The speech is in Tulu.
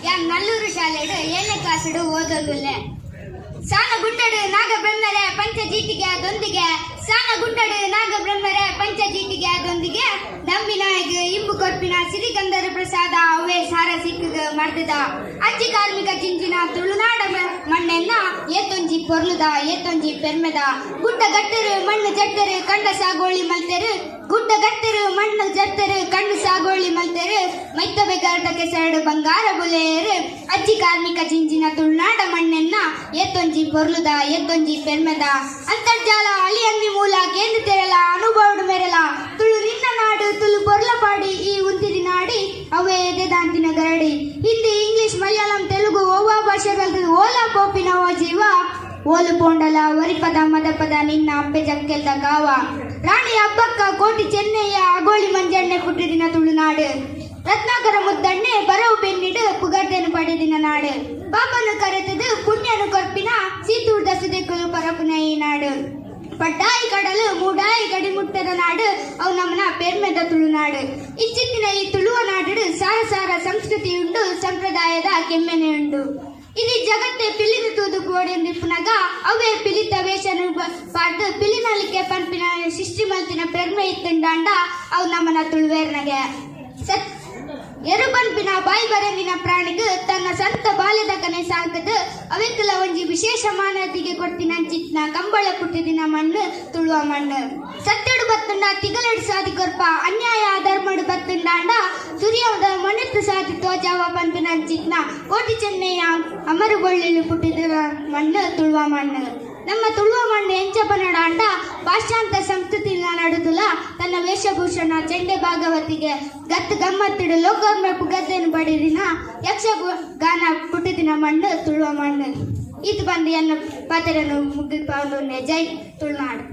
ಯಾನ್ ನಲ್ಲೂರು ಶಾಲೆಡ್ ಏಳನೇ ಕ್ಲಾಸ್ ಓದೊಂದುಲ್ಲೆ. ಸಾನ ಗುಡ್ಡಡು ನಾಗ ಬ್ರಹ್ಮರೆ ಪಂಚ ಜೀಟಿಗೆ ದೊಂದಿಗೆ, ಸಾನ ಗುಡ್ಡಡು ನಾಗ ಬ್ರಹ್ಮರೆ ಪಂಚ ಜೀಟಿಗೆ ದೊಂದಿಗೆ, ನಂಬಿನಾಯಗ್ ಇಂಬು ಕೊರ್ಪಿನ ಸಿರಿಗಂಧರ ಪ್ರಸಾದ ಅವೇ ಸಾರ ಸಿಕ್ಕಗ ಮರ್ದದ. ಅಜ್ಜಿ ಕಾರ್ಮಿಕ ಚಿಂಚಿನ ತುಳುನಾಡ ಮಣ್ಣೆನ್ನ ಏತೊಂಜಿ ಪೊರ್ಲುದ ಏತೊಂಜಿ ಪೆರ್ಮೆದ. ಗುಡ್ಡ ಗಟ್ಟರು ಮಣ್ಣು ಜಟ್ಟರು ಕಂಡ ಸಾಗೋಳಿ ಮಲ್ತೆರು, ಗುಡ್ಡ ಗಟ್ಟರು ಮಣ್ಣು ಜಟ್ಟರು ಕಣ್ಣು ಸಾಗೋಳಿ ಮಲ್ತೆರು, ಮೈತ ಬೆಗಾರ್ದ ಕೆಸರಡು ಬಂಗಾರ ಬುಲೆಯರು. ಅಜ್ಜಿ ಕಾರ್ಮಿಕ ಚಿಂಚಿನ ತುಳುನಾಡ ಮಣ್ಣೆನ್ನ ಏತೊಂಜಿ ಪೊರ್ಲುದ ಏತೊಂಜಿ ಪೆರ್ಮೆದ. ಅಂತರ್ಜಾಲ ಅಲಿಯನ್ನಿ ಮೂಲ ಕೇಂದ್ರ ತೆರಲ ಅನುಭವಡು ಮೆರಲ, ತುಳು ನಿನ್ನ ನಾಡು ತುಳು ಪೊರ್ಲಪಾಡಿ ಈ ಉಂತಿದಿ ನಾಡಿ ಅವೇ ಎದೆದಾಂತಿನ ಗರಡಿ. ಹಿಂದಿ ಇಂಗ್ಲಿಷ್ ಮಲಯಾಳಂ ತೆಲುಗು ಓವಾ ಭಾಷೆಗಳು ಓಲಾ ಪೋಪಿನ ಓ ಜೀವ, ಓಲು ಪೋಂಡಲ ವರಿಪದ ಮದಪದ ನಿನ್ನ ಅಪ್ಪೆ ಜಕ್ಕೆಲ್ದ ಕಾವ. ರಾಣಿ ಅಬ್ಬಕ್ಕ ಕೋಟಿ ಚೆನ್ನಯ್ಯ ಅಗೋಳಿ ಮಂಜಣ್ಣೆ ಪುಟ್ಟಿದಿನ ತುಳುನಾಡು. ರತ್ನಾಕರ ಮುದ್ದಣ್ಣೆ ಬರವು ಬೆನ್ನಿಡು ಪುಗರ್ದೆನು ಪಡೆದಿನ ನಾಡು. ಪಾಪನು ಕರೆತದು ಪುಣ್ಯನು ಕೊರ್ಪಿನ ಸೀತೂರ್ದ ಸುದೆಕ್ಕಲು ಪರಪುನ ಈ ನಾಡು. ಪಡ್ಡಾಯಿ ಕಡಲು ಮೂಡಾಯಿ ಗಡಿಮುಟ್ಟದ ನಾಡು ಅವು ನಮ್ಮನ ಪೆರ್ಮೆದ ತುಳುನಾಡು. ಇಚ್ಚಿತ್ತಿನ ಈ ತುಳುವ ನಾಡು ಸಾರ ಸಾರ ಸಂಸ್ಕೃತಿ ಉಂಡು, ಸಂಪ್ರದಾಯದ ಕೆಮ್ಮೆನೆ ಉಂಡು. ಇದು ಜಗತ್ತೆ ಪಿಲಿನ ತೂದು ಗೋಡೆಂದಿಪ್ಪುನಗ ಅವೇ ಪಿಲಿತ ವೇಷನು ಪಾಡ್ದು ಪಿಲಿನಲಿಕೆ ಪನ್ಪಿನ ಸೃಷ್ಟಿ ಮಲ್ತಿನ ಪೆರ್ಮೆ ಇತ್ತುಂಡಾಂಡ ಅವು ನಮ್ಮನ ತುಳುವೇರ್ನಗೆ. ಸತ್ ಎರು ಪನ್ಪಿನ ಬಾಯಿ ಬರಂದಿನ ಪ್ರಾಣಿಗ್ ತನ್ನ ಸಂತ ಬಾಲ್ಯದ ಕನೆ ಸಾಕದು ಅವೆಕ್ಕಲ ಒಂಜಿ ವಿಶೇಷ ಮಾನದಿಗೆ ಕೊಡ್ತಿನ ಚಿತ್ನ ಕಂಬಳ ಪುಟ್ಟಿದಿನ ಮಣ್ಣು ತುಳುವ ಮಣ್ಣು. ಸತ್ಯಡು ಬತ್ತುಂಡ ತಿಗಲಡು ಸಾದಿ ಕೊರ್ಪ, ಅನ್ಯಾಯ ಧರ್ಮಡು ಬತ್ತುಂಡಾಂಡ ಸುರಿಯದ ಮಣೆತ್ತು ಸಾದಿ ತೋಜಾವ ಪನ್ಪಿನ ಚಿತ್ನ ಕೋಟಿ ಚೆನ್ನಯ್ಯ ಅಮರು ಬೊಳ್ಳಿಲು ಪುಟ್ಟಿದ ಮಣ್ಣು ತುಳುವ ಮಣ್ಣು. ನಮ್ಮ ತುಳುವ ಮಣ್ಣು ಎಂಚ ಪನಡಾಂಡ ಪಾಶ್ಚಾತ್ಯ ಸಂಸ್ಕೃತಿ ನಡುದುಲ ತನ್ನ ವೇಷಭೂಷಣ ಚೆಂಡೆ ಭಾಗವತಿಗೆ ಗತ್ತು ಗಮ್ಮತ್ತಿಡು ಲೋಕೋರ್ಮೆ ಪುಗದ್ದೆನು ಪಡೆದಿನ ಯಕ್ಷಗಾನ ಪುಟ್ಟಿದಿನ ಮಣ್ಣು ತುಳುವ ಮಣ್ಣು. ಇದು ಬಂದು ಎನ್ನ ಪಾತೆರನು ಮುಗಿಪಾವೊಂದುಲ್ಲೆ. ಜೈ ತುಳುನಾಡು.